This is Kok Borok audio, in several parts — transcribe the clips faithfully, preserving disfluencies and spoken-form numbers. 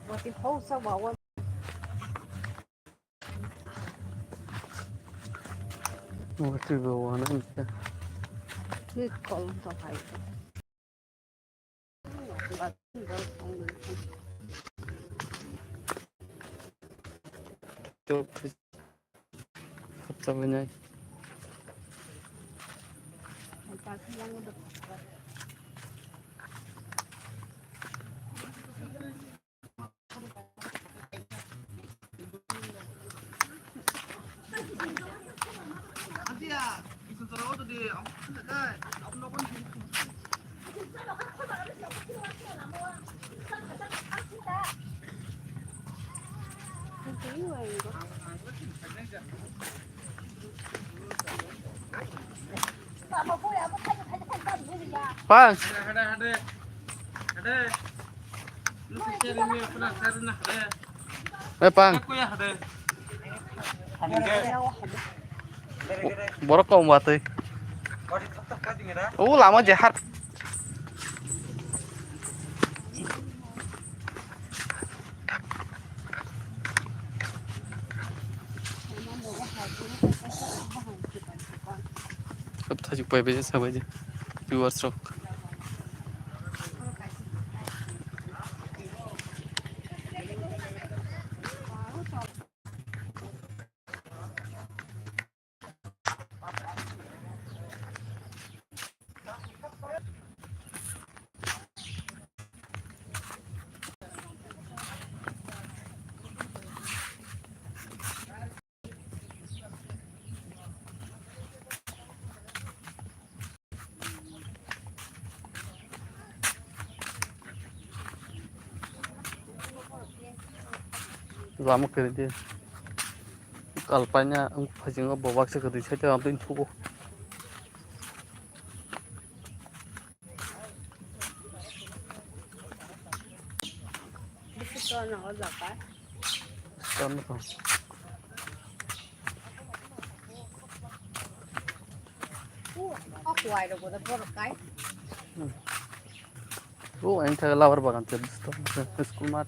Wati hausa ba wa. Wati ba wa na ita. Ni kolom to hai. Tok. Khacha bai nai. Pang. Eh, pang. Borok kong watwi. O lama jehar. Thajik pai bai sa bai je. Viewers rok. Lama kwrwi di. Kalpaina wng phaising o bobak se kwrwi site o twi thugo. Bisi to no o jaga. Tamo to. O kuai rok bo borok kai. Hmm. O, ang thaga labar bagan te bisto, school mat.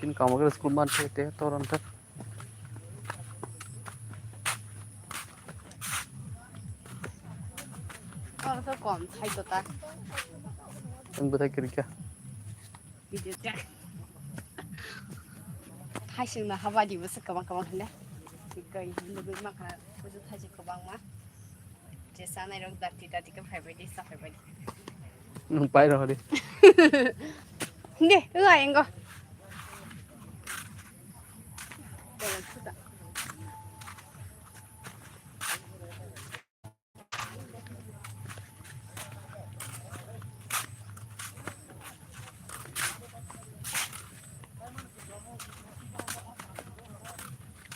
Sin kamo ke school mat te, te toron te. Oro to kom, sai to ta. Ang bwthai kwrwi kha. Video check. Thaising na habadi bo se kwbang kwbang hwnle. Tikoi hwnle bai makha, kuju thaising kwbangma. Je sanai rok dati dati khe phaibai di, sa phaibai di. Nwng pai rw di. De, wnga engo.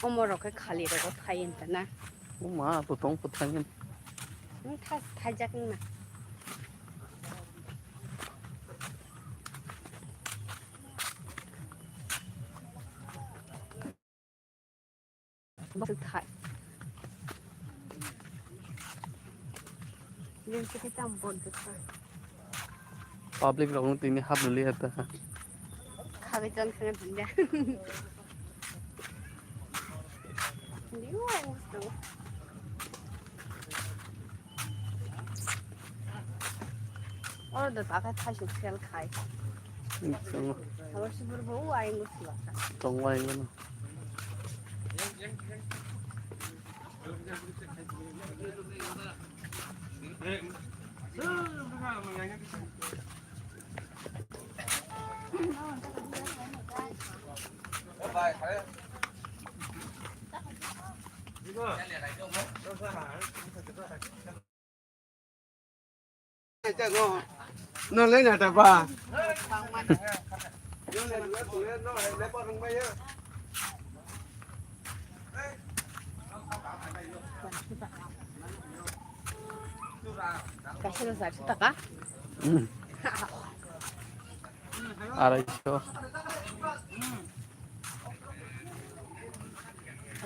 Omo rok khe khali rogo thai hinta na. Uma, bo tong bo thai hin. Wng thai, thaijak wng na. Bwswk thai. Limsi khe tamo bon bwkha. Public rok no tini hap nuli hata. Khabe chon khana dinda. Liu ang musto. Oro da ta kha thai suk sel khai. Tongo. Abo sibur bo u ayang musto. Tongo ayang no. No le na ta ba. Kaisa sar taka. Hmm. Arai so.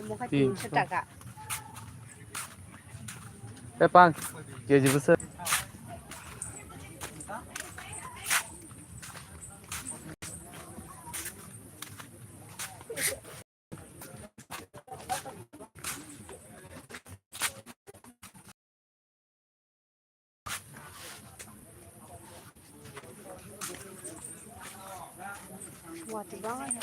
Omo kha tinso. Tinso taka. Tei pang, K G bwswk. Watwi bang.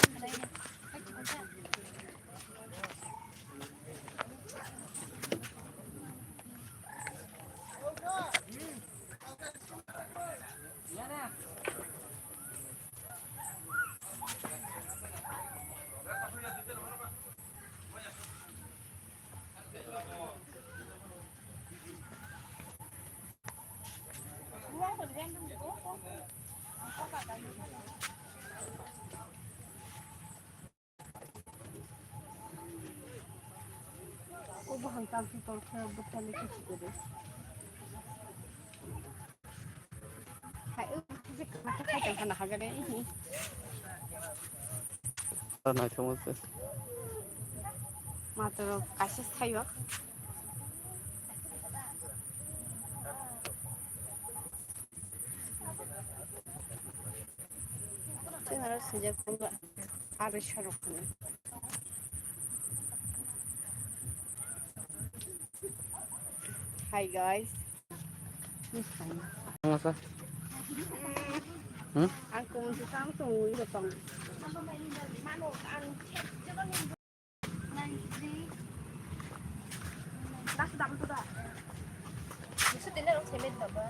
O buphang tamsok tongkhe bwtharni kichi kwrwi. Hai, o buphang se kwbangma khai tongkha na hagani. Naithokma se. Matwr kaisa saio. Chwng aro swijak tongo, aroisa rok hwnwi. Hi guys. Masa. Hmm? Ang kumun si tang tong wi tong. Nasi dam tu da. Nasi tene rong semen da ba.